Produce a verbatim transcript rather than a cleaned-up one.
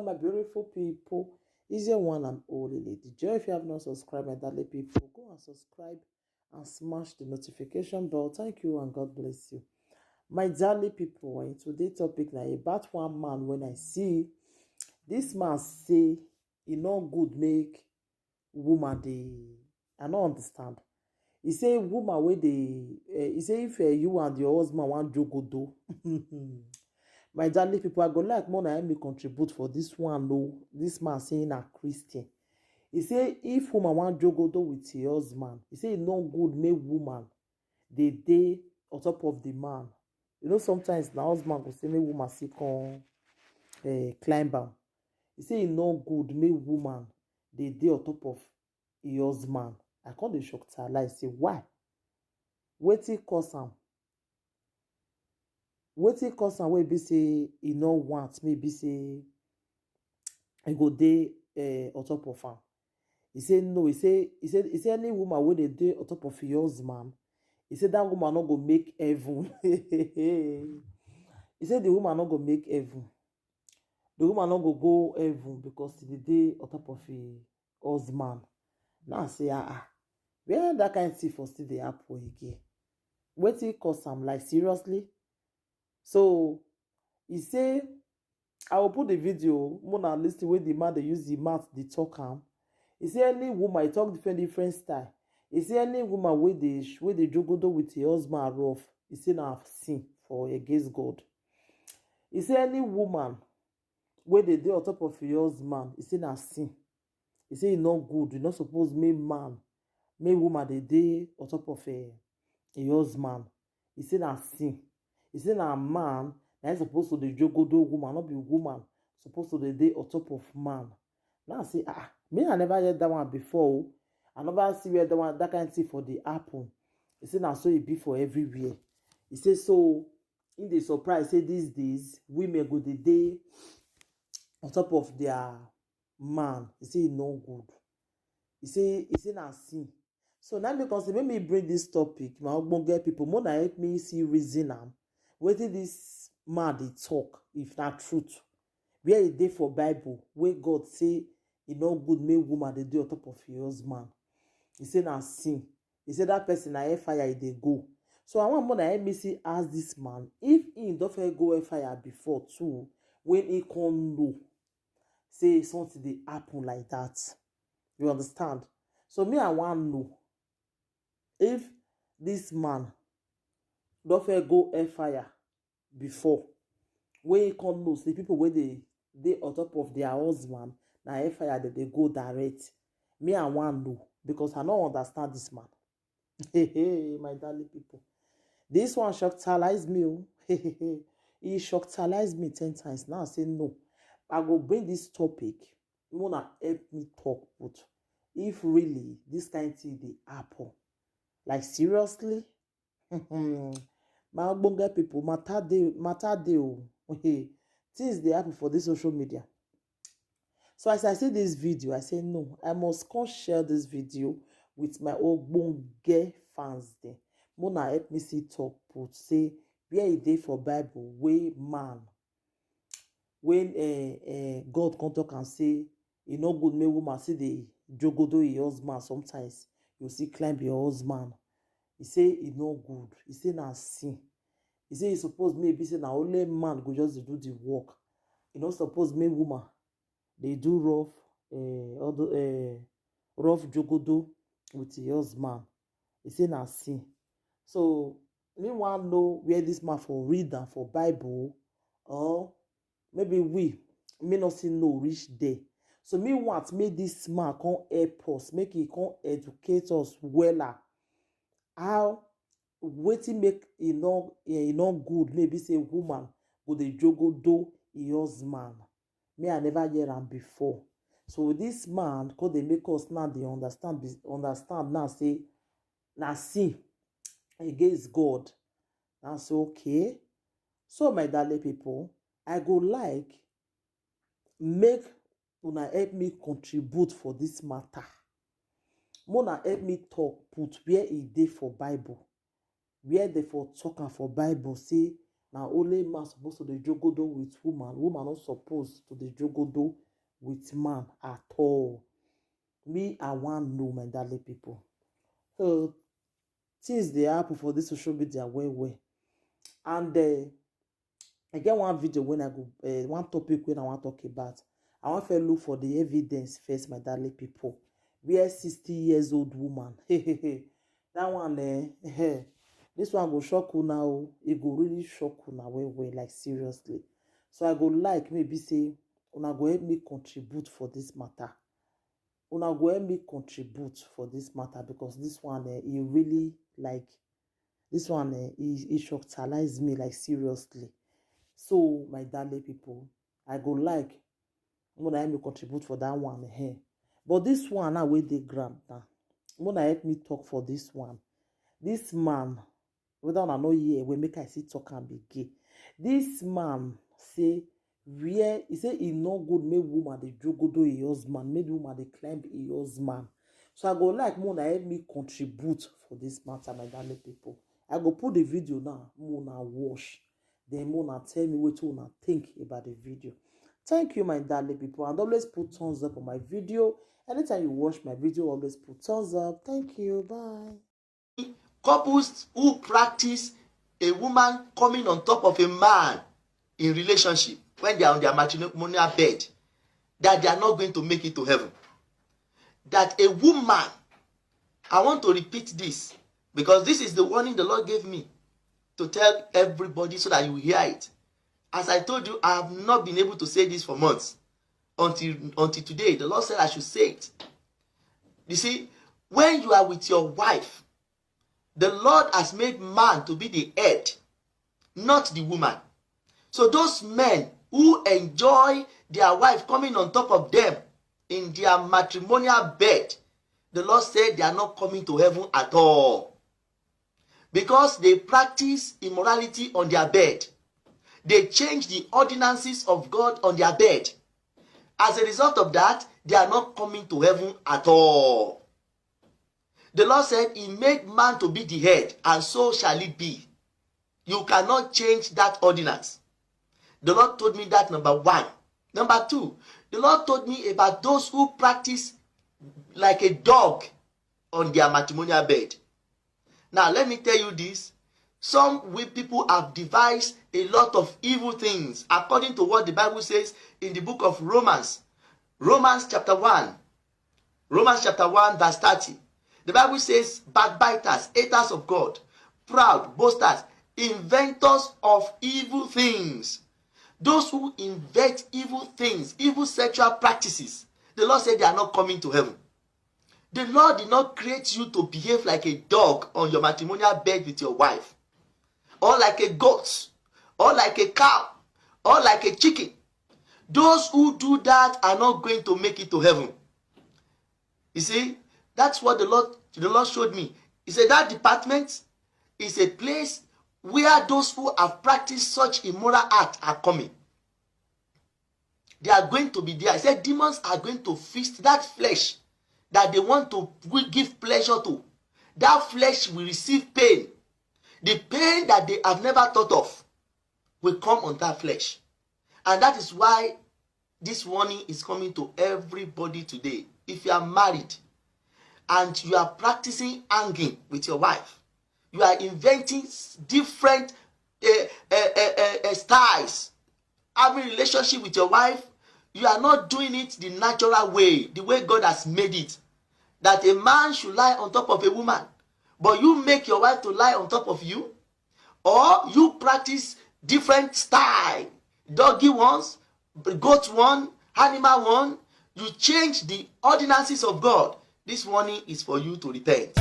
My beautiful people, is your one and only Lady Joy. If you have not subscribed, my darling people, go and subscribe and smash the notification bell. Thank you and God bless you. My darling people, in today's topic now about one man when I see this man say e no good make woman dey, I no understand. He say woman wey dey, eh, he say if eh, you and your husband wan jogodo, my darling people, I go like more na me contribute for this one o. This man say na Christian. He say if woman wan jogodo with her husband, he say e no good make woman dey dey on top of the man. You know sometimes na husband go say make woman still come eh, climb am. He say e no good make woman dey dey on top of e husband. I come dey shock tire like say why? Wetin cause am? Wetin cause am wey be say e no want make e be say e go dey eh, on top of am? He say no. He say he say he say any woman wey dey dey on top of e husband, he say that woman no go make heaven. He say the woman no go make heaven. The woman no go go heaven because she dey dey on top of e husband. Now I say ah ah, where that kind thing for still dey happen again? Wetin cause am, like, seriously? So he say I will put the video, una listen, wey the man dey use the mouth dey talk am. He say any woman, he talk different different style. He say any woman wey dey wey dey jogodo with her husband rough, he say na sin for against God. He say any woman wey dey dey on top of her husband, he say na sin. He say e no good. E no suppose make man, make woman dey dey on top of eh, e husband. He say na sin. He say na man na him suppose to dey jogodo woman, no be woman suppose to dey dey on top of man. Now I say ah, me I never hear that one before o. I never see where that one, that kind thing for dey happen. He say na so e be for everywhere. He say so he dey surprise say these days women go dey dey on top of their man. He say e no good. He say he say na sin. So now me come say make me bring this topic, my ogbonge people, more na help me see reason am. Wetin this man dey talk, if na truth, where e dey for Bible wey God say e no good make woman dey dey on top of her husband? He say na sin. He say that person na hellfire e dey go. So I want more na help me see ask this man if he don fit go hellfire before too, when he come know say something dey happen like that. You understand? So me I wan know if this man don fit go hellfire before, wey he come know say people wey dey dey on top of their husband na hellfire dem dey go direct. Me I wan know because I no understand this man. Hey, hey, my darling people, this one shocktalize me o. He shocktalize me ten times. Now I say no, I go bring this topic, una help me talk put if really this kind thing dey happen, like, seriously. My ogbonge people, matter dey, matter dey o. Things dey happen for this social media. So as I see this video, I say no, I must come share this video with my ogbonge fans dem. Mona help me see talk put say where e dey for Bible wey man, when uh, uh, God come talk and say e no good make woman see the jogodo e husband sometimes, you see climb your husband. He say e no good. He say na sin. He say e suppose maybe say na only man go just dey do the work. E no suppose make woman dey do rough, uh, all the, uh, rough jogodo with e husband. He say na sin. So me wan know where this man for read am for Bible, or maybe we may not see no reach there. So me want make this man come help us, make he come educate us wella. How, wetin make e no e no good maybe say woman go dey jogodo e husband? Me I never hear am before. So this man come dey make us now dey understand understand now say na sin against God. Now say okay. So my darling people, I go like make una help me contribute for this matter. Mona help me talk put where e dey for Bible, where they for talk am for Bible say Na only man suppose to dey jogodo with woman. Woman no suppose to dey jogodo with man at all. Me, I wan know, my darling people. So things dey happen for this social media well well. And uh, I get one video when I go, uh, one topic when I wan talk about. I wan first look for the evidence first, my darling people. Where sixty years old woman, that one, eh, eh, this one go shock una o. E go really shock una well well, like, seriously. So I go like maybe say una go help me contribute for this matter. Una go help me contribute for this matter, because this one, eh, e really, like, this one, eh, e, e shockalize me, like, seriously. So, my darling people, I go like una help me contribute for that one, eh. But this one now wey dey ground now, una help me talk for this one. This man, whether una no hear, wey make I still talk am again. This man say, where he say e no good make woman dey jogodo e husband, make the woman dey climb e husband. So I go like make una help me contribute for this matter, my darling people. I go put the video now, make una watch. Then make una tell me wetin una think about the video. Thank you, my darling people, and always put thumbs up on my video. Anytime you watch my video, always put thumbs up. Thank you. Bye. Couples who practice a woman coming on top of a man in relationship when they are on their matrimonial bed, that they are not going to make it to heaven. That a woman, I want to repeat this because this is the warning the Lord gave me to tell everybody so that you hear it. As I told you, I have not been able to say this for months. Until, until today, the Lord said I should say it. You see, when you are with your wife, the Lord has made man to be the head, not the woman. So those men who enjoy their wife coming on top of them in their matrimonial bed, the Lord said they are not coming to heaven at all. Because they practice immorality on their bed. They change the ordinances of God on their bed. As a result of that, they are not coming to heaven at all. The Lord said he made man to be the head, and so shall it be. You cannot change that ordinance. The Lord told me that, number one. Number two, the Lord told me about those who practice like a dog on their matrimonial bed. Now, let me tell you this. Some we people have devised a lot of evil things according to what the Bible says in the book of Romans. Romans chapter one. Romans chapter one, verse thirty. The Bible says, backbiters, haters of God, proud, boasters, inventors of evil things. Those who invent evil things, evil sexual practices, the Lord said they are not coming to heaven. The Lord did not create you to behave like a dog on your matrimonial bed with your wife, or like a goat, or like a cow, or like a chicken. Those who do that are not going to make it to heaven. You see, that's what the Lord, the Lord showed me. He said that department is a place where those who have practiced such immoral act are coming. They are going to be there. He said demons are going to feast that flesh that they want to give pleasure to. That flesh will receive pain. The pain that they have never thought of will come on that flesh. And that is why this warning is coming to everybody today. If you are married and you are practicing hanging with your wife, you are inventing different uh, uh, uh, uh, styles, having relationship with your wife, you are not doing it the natural way, the way God has made it. That a man should lie on top of a woman, but you make your wife to lie on top of you, or you practice different style, doggy ones, goat one, animal one. You change the ordinances of God. This warning is for you to repent.